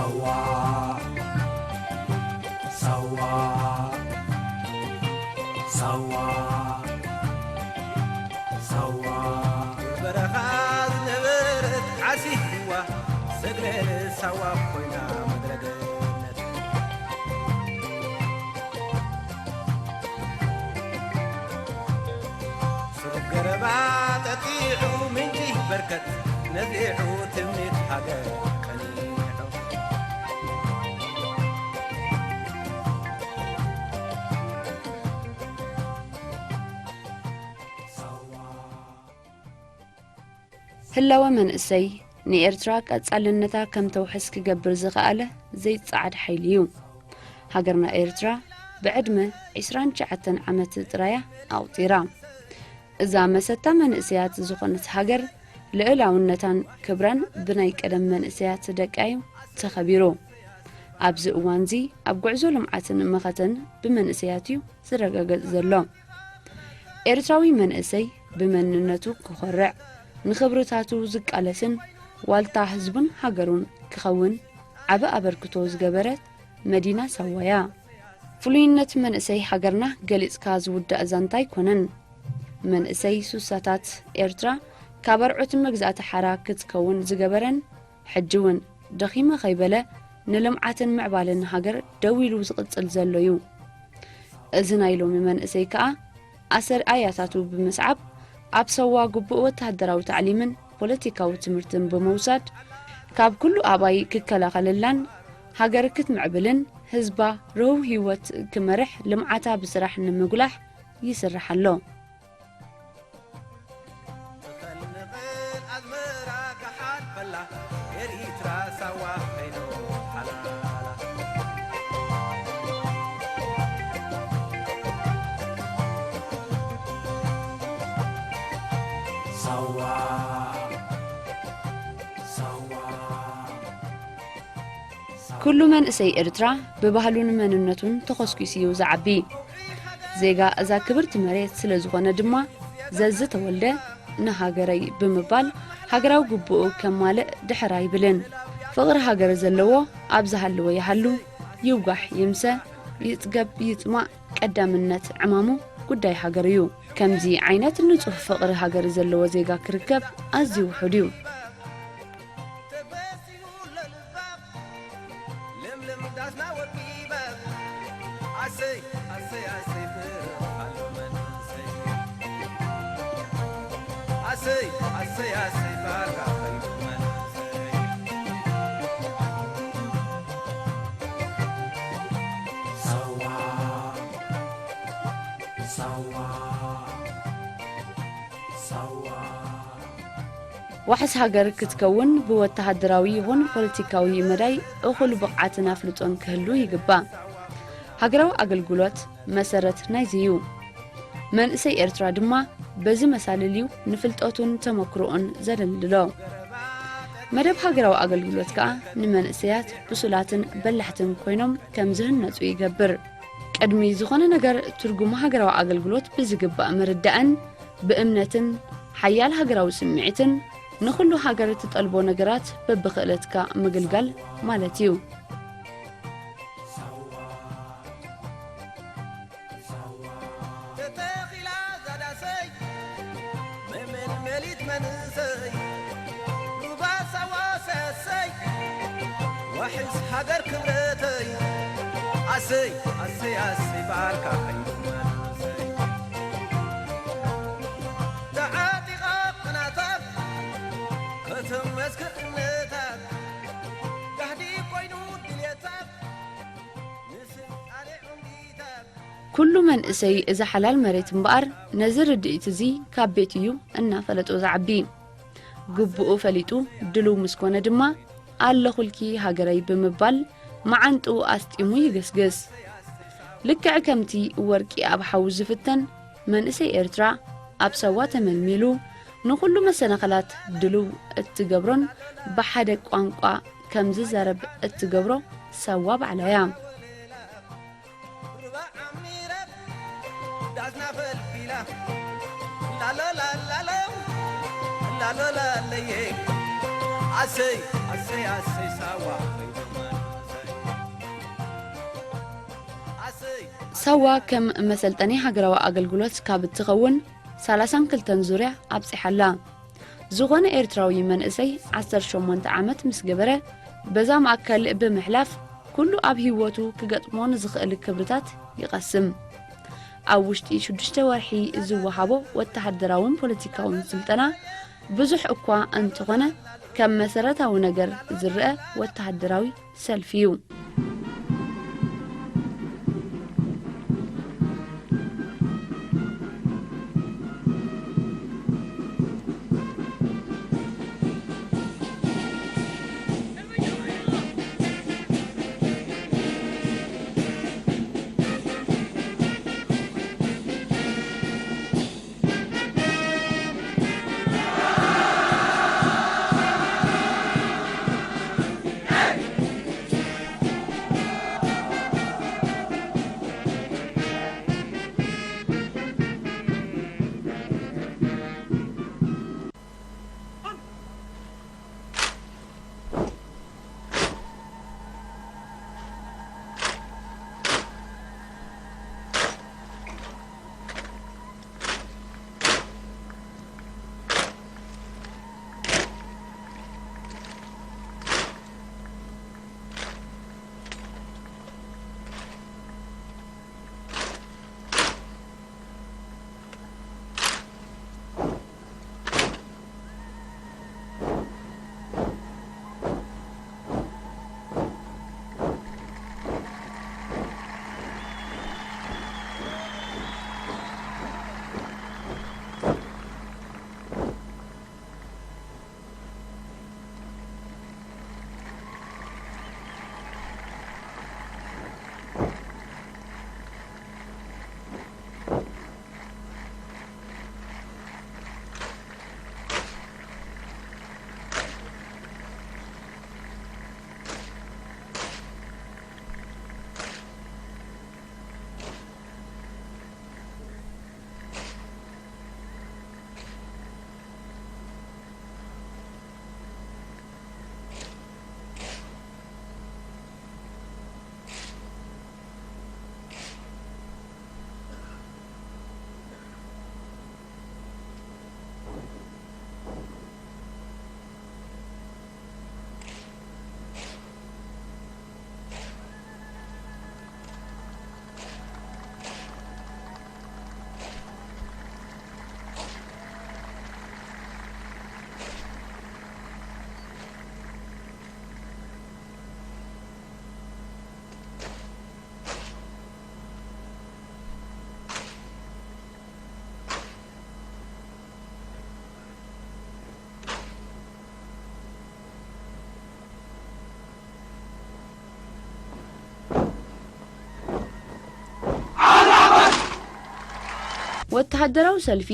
ሳዋ ሳዋ ሳዋ ሳዋ በረኻ ዝነበረት ዓሲዋ ሰግለል ሳዋ ኮይና ምድረ ገነት። ሱር ገረባ ጠጢዑ ምንጪ በርከት ነዚዑ ትምኒት ሃገር ቀኒሑ። ህላወ መንእሰይ ንኤርትራ ቀጻልነታ ከም ተውሕስ ክገብር ዝኸኣለ ዘይጸዓድ ሓይሊ እዩ። ሃገርና ኤርትራ ብዕድመ ዒስራን ትሽዓተን ዓመት ጥራያ ኣቑጺራ። እዛ መሰታ መንእሰያት ዝኾነት ሃገር ልእላውነታን ክብራን ብናይ ቀደም መንእሰያት ደቃ እዩ ተኸቢሩ። ኣብዚ እዋንዚ ኣብ ጉዕዞ ልምዓትን መኸተን ብመንእሰያት እዩ ዝረጋገጽ ዘሎ። ኤርትራዊ መንእሰይ ብመንነቱ ክኾርዕ፣ ንኽብርታቱ ዝቃለስን ዋልታ ህዝቡን ሃገሩን ክኸውን ዓቢ ኣበርክቶ ዝገበረት መዲና ሳዋ እያ። ፍሉይነት መንእሰይ ሃገርና ገሊጽካ ዝውዳእ ዛንታ ኣይኮነን። መንእሰይ ሱሳታት ኤርትራ ካብ ኣርዑት መግዛእቲ ሓራ ክትከውን ዝገበረን፣ ሕጂ እውን ደኺመ ከይበለ ንልምዓትን ምዕባለን ሃገር ደው ኢሉ ዝቕጽል ዘሎ እዩ። እዚ ናይ ሎሚ መንእሰይ ከኣ ኣሰርኣያታቱ ብምስዓብ፣ ኣብ ሰዋ ግቡእ ወተሃደራዊ ታዕሊምን ፖለቲካዊ ትምህርትን ብምውሳድ፣ ካብ ኩሉ ኣባይ ክከላኸለላን ሃገር ክትምዕብልን ህዝባ ርህው ህይወት ክመርሕ ልምዓታ ብስራሕ ንምጉላሕ ይስራሕ ኣሎ። ትኸል ንኽል ኣዝመራ ክሓልፈላ ኤሪትራ ሳዋ ኸይዶ ሓላላ። ሳዋ ሳዋ ኩሉ መንእሰይ ኤርትራ ብባህሉን መንነቱን ተኾስኲሱ እዩ ዝዓቢ። ዜጋ እዛ ክብርቲ መሬት ስለ ዝኾነ ድማ፣ ዘዝተወልደ ንሃገረይ ብምባል ሃገራዊ ግቡኡ ከማልእ ድሕር ኣይብልን። ፍቕሪ ሃገር ዘለዎ ኣብ ዝሃለወ ይሃሉ፣ ይውጋሕ ይምሰ፣ ይጽገብ ይጽማእ፣ ቀዳምነት ዕማሙ ጉዳይ ሃገር እዩ። ከምዚ ዓይነት ንጹህ ፍቕሪ ሃገር ዘለዎ ዜጋ ክርከብ ኣዝዩ ውሑድ እዩ። ተበሲሉ ለልባ ለምለም ዳስና ወቂበ ኣሰይ ኣሰይ ኣሰይ ፍቕሪ ኣሎ መንሰይ ኣሰይ ኣሰይ ኣሰይ ባርካ ኸይዱ መንሰይ ሳዋ ሳዋ ሳዋ ዋሕስ ሃገር ክትከውን ብወተሃደራዊ ይኹን ፖለቲካዊ መዳይ እኹል ብቕዓትን ኣፍልጦን ክህሉ ይግባእ። ሃገራዊ ኣገልግሎት መሰረት ናይዚ እዩ። መንእሰይ ኤርትራ ድማ በዚ መሳልል እዩ ንፍልጠቱን ተመክሮኡን ዘደልድሎ። መደብ ሃገራዊ ኣገልግሎት ከኣ ንመንእሰያት ብሱላትን በላሕትን ኮይኖም ከም ዝህነጹ ይገብር። ቅድሚ ዝኾነ ነገር ትርጉም ሃገራዊ ኣገልግሎት ብዝግባእ ምርዳእን ብእምነትን ሓያል ሃገራዊ ስምዒትን ንኹሉ ሃገር እትጠልቦ ነገራት በብኽእለትካ ምግልጋል ማለት እዩ። ተተኺላ ዛዳሰይ መመልመሊት መንእሰይ ሩባ ሳዋ ሰሰይ ዋሕስ ሃገር ክብረተይ ኣሰይ ኣሰይ ኣሰይ ባርካ ሓይሉ መንእሰይ ተዓጢቓ ቅናታት ከተመስክር እምነታት ጋህዲ ኮይኑ ድልየታት ንስልጣነ ዕምዲታት ኩሉ መንእሰይ እዛ ሓላል መሬት እምበኣር፣ ነዚ ርድኢት እዚ ካብ ቤት እዩ እናፈለጦ ዝዓቢ። ግቡኡ ፈሊጡ ድሉው ምስ ኮነ ድማ፣ ኣለኹልኪ ሃገረይ ብምባል መዓንጥኡ ኣስጢሙ ይግስግስ። ልክዕ ከምቲ ወርቂ ኣብ ሓዊ ዝፍተን መንእሰይ ኤርትራ፣ ኣብ ሳዋ ተመልሚሉ፣ ንኹሉ መሰናኽላት ድሉው እትገብሮን ብሓደ ቋንቋ ከም ዝዛረብ እትገብሮ ሳዋ ባዕላ እያ። ሩባ ዓሚረ ዳስና ፈልፊላ ላሎ ላላሎ ላሎ ላለየ ኣሰይ ኣሰይ ኣሰይ ሳዋ ሳዋ ከም መሰልጠኒ ሃገራዊ ኣገልግሎት ካብ እትኸውን ሰላሳን ክልተን ዙርያ ኣብጺሓ ኣላ። ዝኾነ ኤርትራዊ መንእሰይ ዓሰርተ ሸሞንተ ዓመት ምስ ገበረ፣ በዛ ማእከል ብምሕላፍ ኩሉ ኣብ ህይወቱ ክገጥሞ ንዝኽእል ክብርታት ይቐስም። ኣብ ውሽጢ ሽዱሽተ ወርሒ ዝወሃቦ ወተሃደራውን ፖለቲካውን ስልጠና ብዙሕ እኳ እንተኾነ፣ ከም መሰረታዊ ነገር ዝረኣ ወተሃደራዊ ሰልፊ እዩ። ወተሃደራዊ ሰልፊ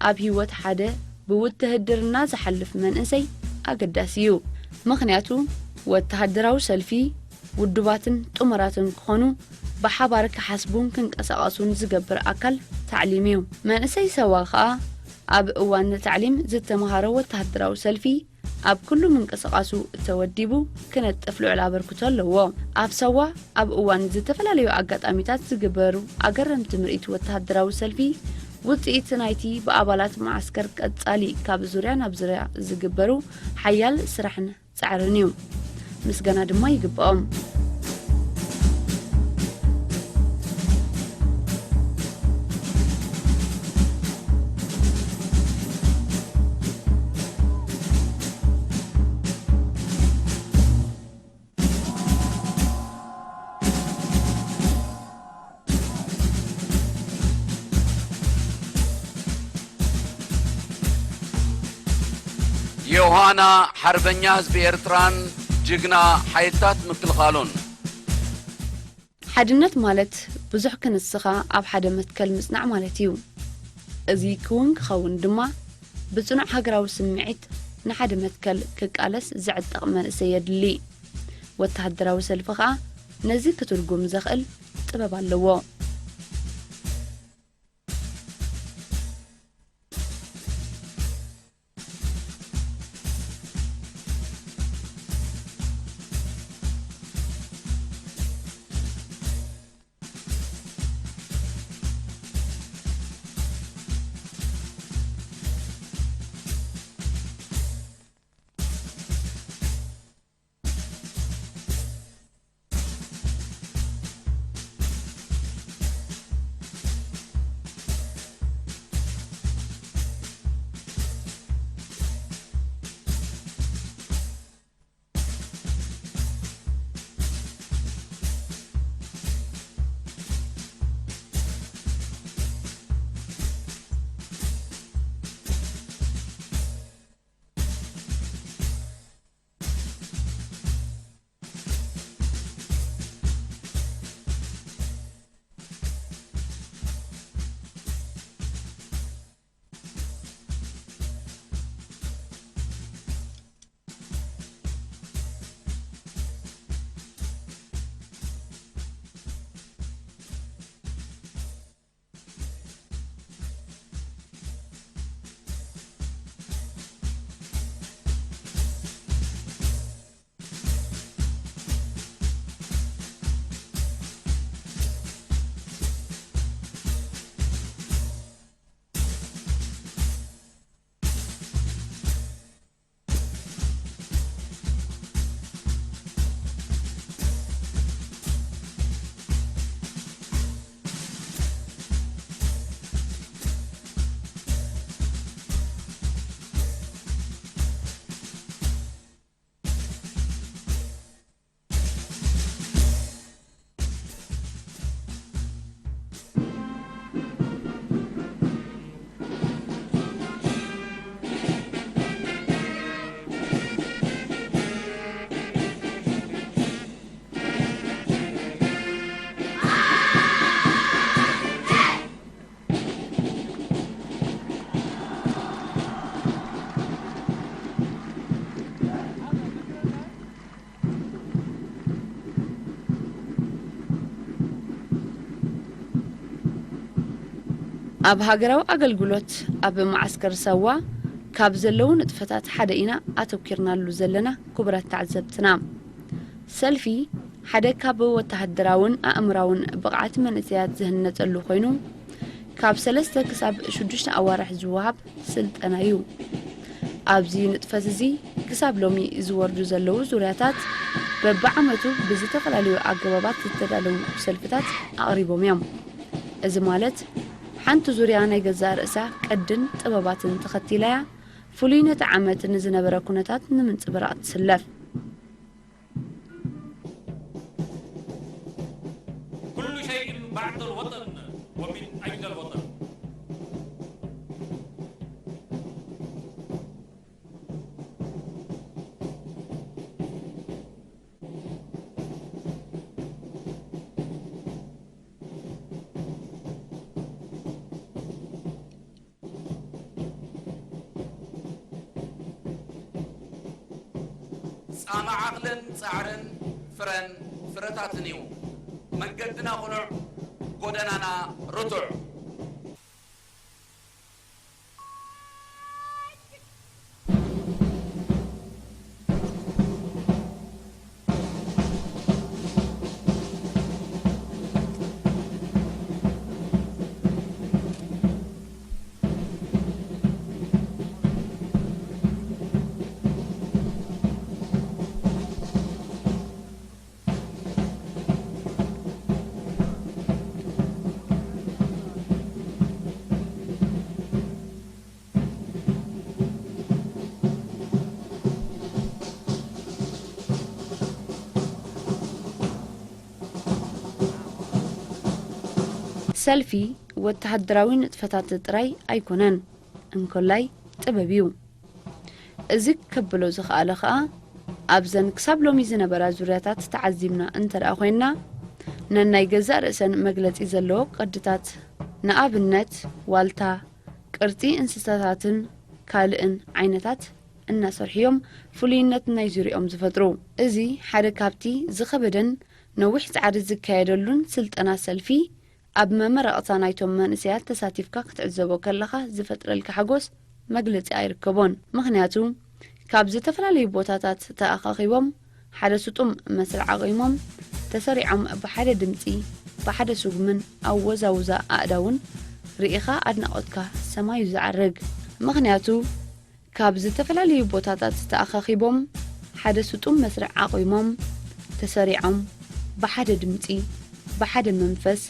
ኣብ ህይወት ሓደ ብውትህድርና ዝሓልፍ መንእሰይ ኣገዳሲ እዩ። ምኽንያቱ፣ ወተሃደራዊ ሰልፊ ውዱባትን ጥሙራትን ክኾኑ፣ ብሓባር ክሓስቡን ክንቀሳቐሱን ዝገብር ኣካል ታዕሊም እዩ። መንእሰይ ሰዋ ኸኣ፣ ኣብ እዋን ታዕሊም ዝተምሃሮ ወተሃደራዊ ሰልፊ፣ ኣብ ኩሉ ምንቅስቓሱ ተወዲቡ ክነጥፍ ልዑል ኣበርክቶ ኣለዎ። ኣብ ሳዋ ኣብ እዋን ዝተፈላለዩ ኣጋጣሚታት ዝግበሩ ኣገረምቲ ምርኢት ወተሃደራዊ ሰልፊ፣ ውጽኢት ናይቲ ብኣባላት መዓስከር ቀጻሊ ካብ ዙርያ ናብ ዙርያ ዝግበሩ ሓያል ስራሕን ጻዕርን እዩ። ምስጋና ድማ ይግብኦም። ዮሃና ሓርበኛ ህዝቢ ኤርትራን ጅግና ሓይልታት ምክልኻሉን። ሓድነት ማለት ብዙሕ ክንስኻ ኣብ ሓደ መትከል ምጽናዕ ማለት እዩ። እዚ ክውን ክኸውን ድማ ብጽኑዕ ሃገራዊ ስምዒት ንሓደ መትከል ክቃለስ ዝዕጠቕ መንእሰይ የድሊ። ወተሃደራዊ ሰልፊ ኸኣ ነዚ ክትርጉም ዘኽእል ጥበብ ኣለዎ። ኣብ ሃገራዊ ኣገልግሎት ኣብ መዓስከር ሳዋ ካብ ዘለዉ ንጥፈታት ሓደ ኢና ኣተኲርናሉ ዘለና፣ ክቡራት ተዓዘብትና። ሰልፊ ሓደ ካብ ወተሃደራውን ኣእምራውን ብቕዓት መንእሰያት ዝህነጸሉ ኮይኑ፣ ካብ ሰለስተ ክሳብ ሽዱሽተ ኣዋርሕ ዝወሃብ ስልጠና እዩ። ኣብዚ ንጥፈት እዚ ክሳብ ሎሚ ዝወርዱ ዘለዉ ዙርያታት በብዓመቱ ብዝተፈላለዩ ኣገባባት ዝተዳለዉ ሰልፍታት ኣቕሪቦም እዮም። እዚ ማለት ሓንቲ ዙርያ ናይ ገዛእ ርእሳ ቅድን ጥበባትን ተኸቲላ እያ ፍሉይ ነቲ ዓመት ንዝነበረ ኩነታት ንምንጽብራቕ ትስለፍ። كل شيء بعد الوطن ومن أجل الوطن. ጻማ ዓቕልን ጻዕርን ፍረን ፍረታትን እዩ። መንገድና ቕኑዕ፣ ጎደናና ርቱዕ። ሰልፊ ወተሃደራዊ ንጥፈታት ጥራይ ኣይኮነን፣ እንኮላይ ጥበብ እዩ። እዚ ከብሎ ዝኸኣለ ኸኣ ኣብዘን ክሳብ ሎሚ ዝነበራ ዙርያታት ተዓዚብና እንተ ደኣ ኮይንና፣ ነናይ ገዛእ ርእሰን መግለጺ ዘለዎ ቅድታት፣ ንኣብነት ዋልታ፣ ቅርጺ እንስሳታትን ካልእን ዓይነታት እናሰርሑ እዮም ፍሉይነት ናይ ዙርያኦም ዝፈጥሩ። እዚ ሓደ ካብቲ ዝኸበደን ነዊሕ ጻዕሪ ዝካየደሉን ስልጠና ሰልፊ ኣብ መመረቕታ ናይቶም መንእሰያት ተሳቲፍካ ክትዕዘቦ ከለኻ ዝፈጥረልካ ሓጎስ መግለጺ ኣይርከቦን። ምኽንያቱ ካብ ዝተፈላለዩ ቦታታት ተኣኻኺቦም ሓደ ስጡም መስርዕ ኣቒሞም ተሰሪዖም ብሓደ ድምጺ ብሓደ ስጉምን ኣወዛውዛ ኣእዳውን ርኢኻ ኣድናቖትካ ሰማዩ ዝዓርግ። ምኽንያቱ ካብ ዝተፈላለዩ ቦታታት ተኣኻኺቦም ሓደ ስጡም መስርዕ ኣቑሞም ተሰሪዖም ብሓደ ድምጺ ብሓደ መንፈስ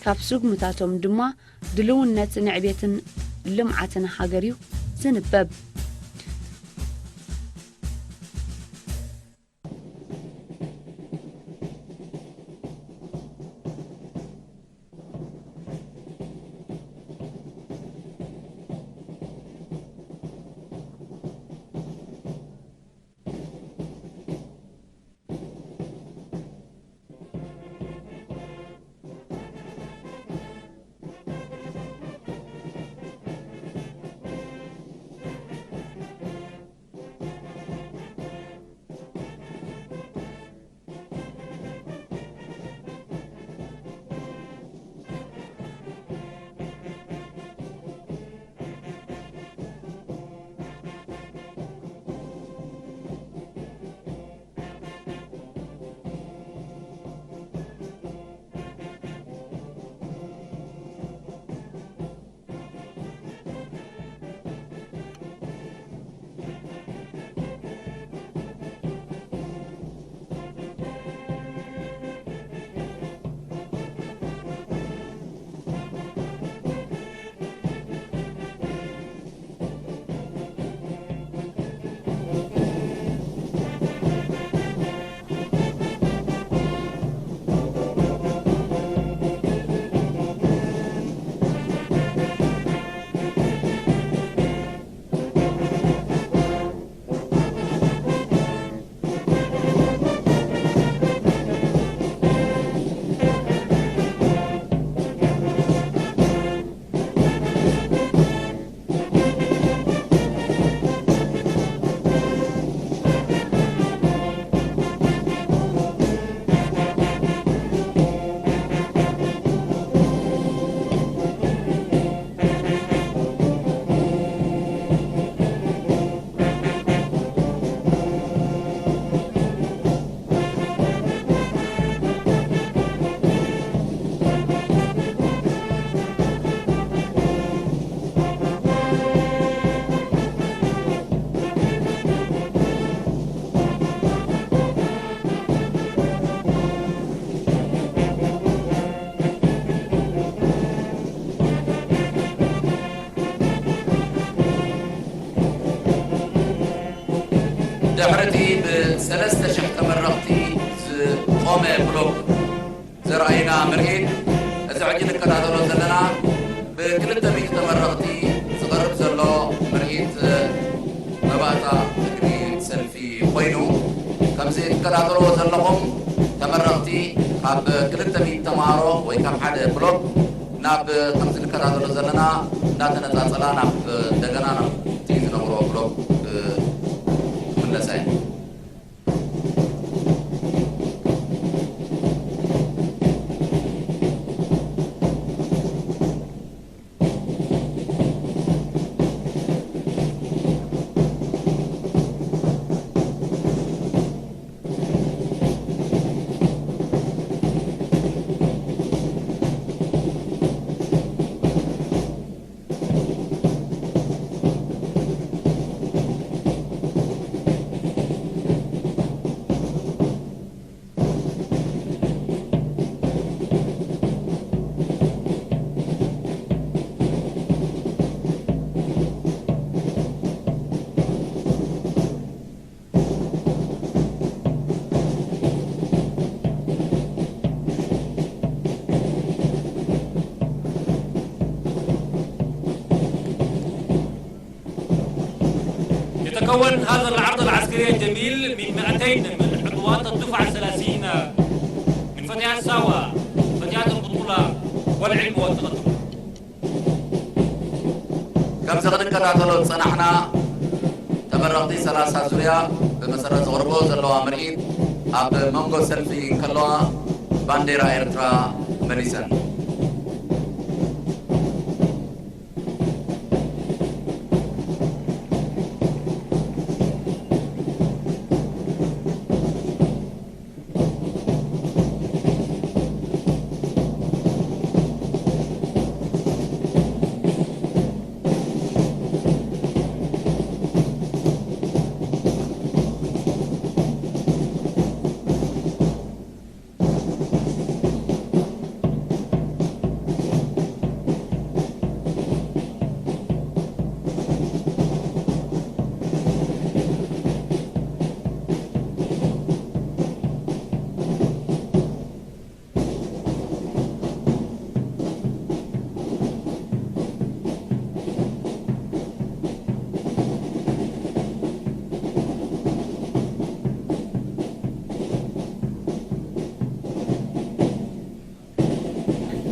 ካብ ስጉምታቶም ድማ ድልውነት ንዕቤትን ልምዓትን ሃገር እዩ ዝንበብ። ሰለስተ ሽሕ ተመረቕቲ ዝቖመ ብሎክ ዘርኣየና ምርኢት፣ እዚ ሕጂ ንከታተሎ ዘለና ብክልተ ሚእቲ ተመረቕቲ ዝቐርብ ዘሎ ምርኢት መባእታ እግሪ ሰልፊ ኮይኑ፣ ከምዚ ትከታተልዎ ዘለኹም ተመረቕቲ ካብ ክልተ ሚእቲ ተምሃሮ ወይ ካብ ሓደ ብሎክ ናብ ከምዚ ንከታተሎ ዘለና እናተነጻጸላ ናብ እንደገና ናብቲ ዝነበሮ ብሎክ ክምለሳ እየን። يتكون هذا العرض العسكري الجميل من مائتين من عضوات الدفعة الثلاثين من فتيات ساوا، فتيات البطولة والعلم والتقدم. ከምዚ ክንከታተሎ ዝጸናሕና ተመረቕቲ ሰላሳ ዙርያ ብመሰረት ዘቕርቦ ዘለዋ ምርኢት ኣብ መንጎ ሰልፊ እንከለዋ ባንዴራ ኤርትራ መሊሰን።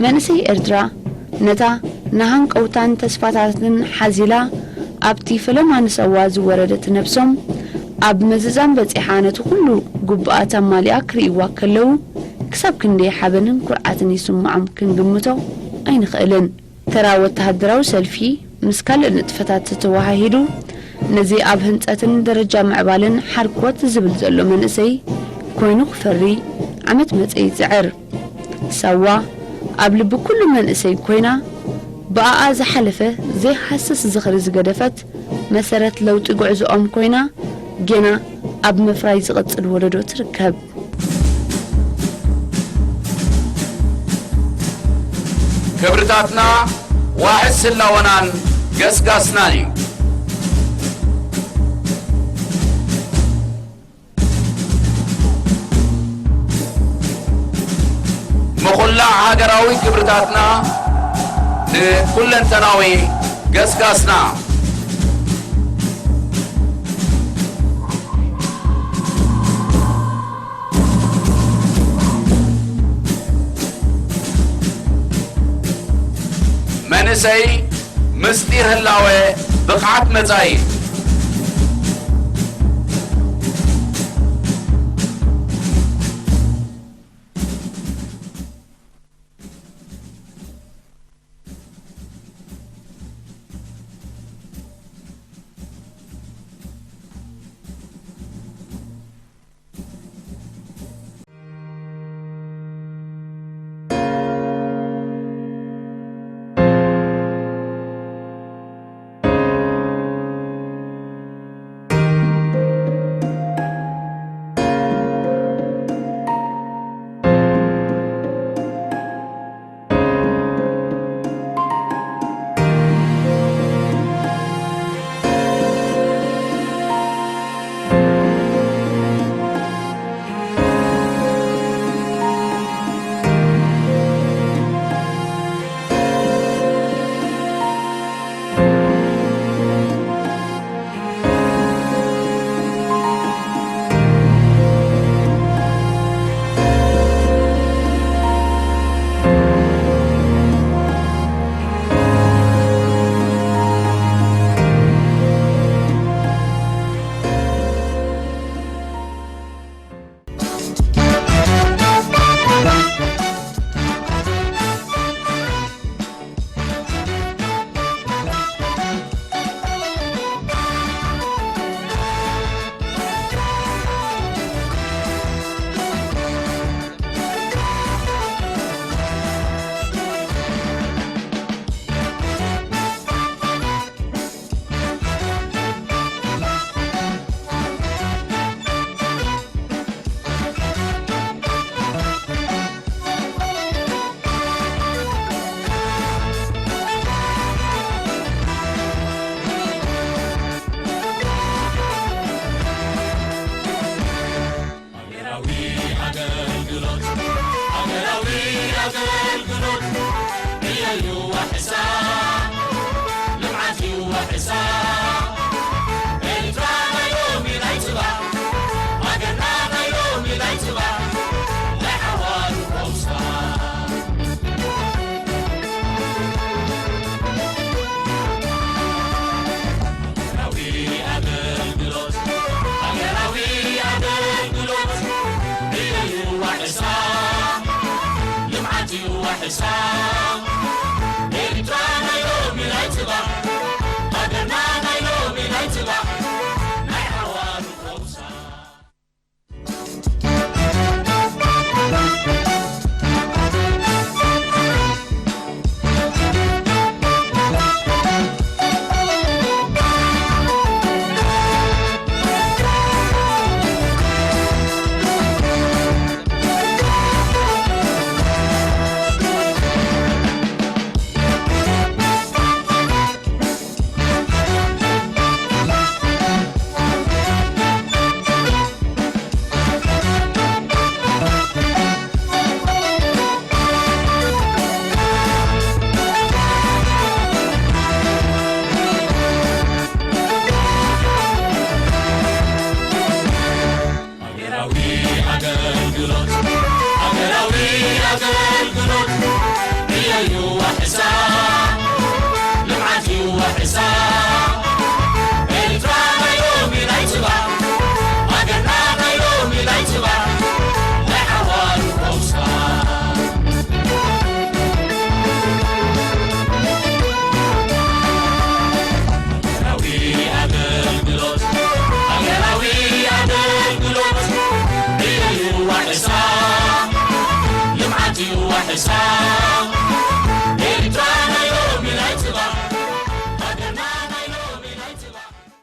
መንእሰይ ኤርትራ ነታ ንሃንቀውታን ተስፋታትን ሓዚላ ኣብቲ ፈለማ ንሰዋ ዝወረደት ነብሶም ኣብ ምዝዛም በጺሓ ነቲ ኩሉ ግቡኣት ኣማሊኣ ክርእይዋ ከለዉ ክሳብ ክንደይ ሓበንን ኩርዓትን ይስምዖም ክንግምቶ ኣይንኽእልን። ተራ ወተሃደራዊ ሰልፊ ምስ ካልእ ንጥፈታት ተወሃሂዱ ነዚ ኣብ ህንጸትን ደረጃ ምዕባለን ሓርኮት ዝብል ዘሎ መንእሰይ ኮይኑ ክፈሪ ዓመት መጸ ይጽዕር። ሳዋ ኣብ ልቢ ኩሉ መንእሰይ ኮይና፣ ብኣኣ ዝሓለፈ ዘይሃስስ ዝኽሪ ዝገደፈት መሰረት ለውጢ ጉዕዞኦም ኮይና፣ ጌና ኣብ ምፍራይ ዝቕጽል ወለዶ ትርከብ። ክብርታትና ዋሕስ ህላወናን ገስጋስናን እዩ። ምኹላዕ ሃገራዊ ክብርታትና ንኩለንተናዊ ገስጋስና። መንእሰይ ምስጢር ህላወ ብቕዓት መጻኢ። ልምዓት እዩ ዋሕሳ። ኤርትራ ናይ ሎሚ ናይ ጽባሕ፣ ሃገርና ናይ ሎሚ ናይ ጽባሕ፣ ናይ ሓዋሩ ኮምሳ። ሃገራዊ ኣገልግሎት፣ ሃገራዊ ኣገልግሎት፣ ዕዮ እዩ ዋሕሳ። ልምዓት እዩ ዋሕሳ። ኤርትራ ናይ ሎሚ ናይ ጽባሕ፣ ሃገርና ናይ ሎሚ ናይ ጽባሕ፣ ናይ ሓዋሩ ኮምሳ። ሃገራዊ ኣገልግሎት፣ ሃገራዊ ኣገልግሎት፣ ዕዮ እዩ ዋሕሳ፣ ልምዓት እዩ ዋሕሳ። ኤርትራ ናይ ሎሚ ናይ ጽባሕ፣ ሃገርና ናይ ሎሚ ናይ ጽባሕ፣ ናይ ሓዋሩ ኮምሳ። ሃገራዊ ኣገልግሎት፣ ሃገራዊ ኣገልግሎት፣ ዕዮ እዩ ዋሕሳ፣ ልምዓት እዩ ዋሕሳ።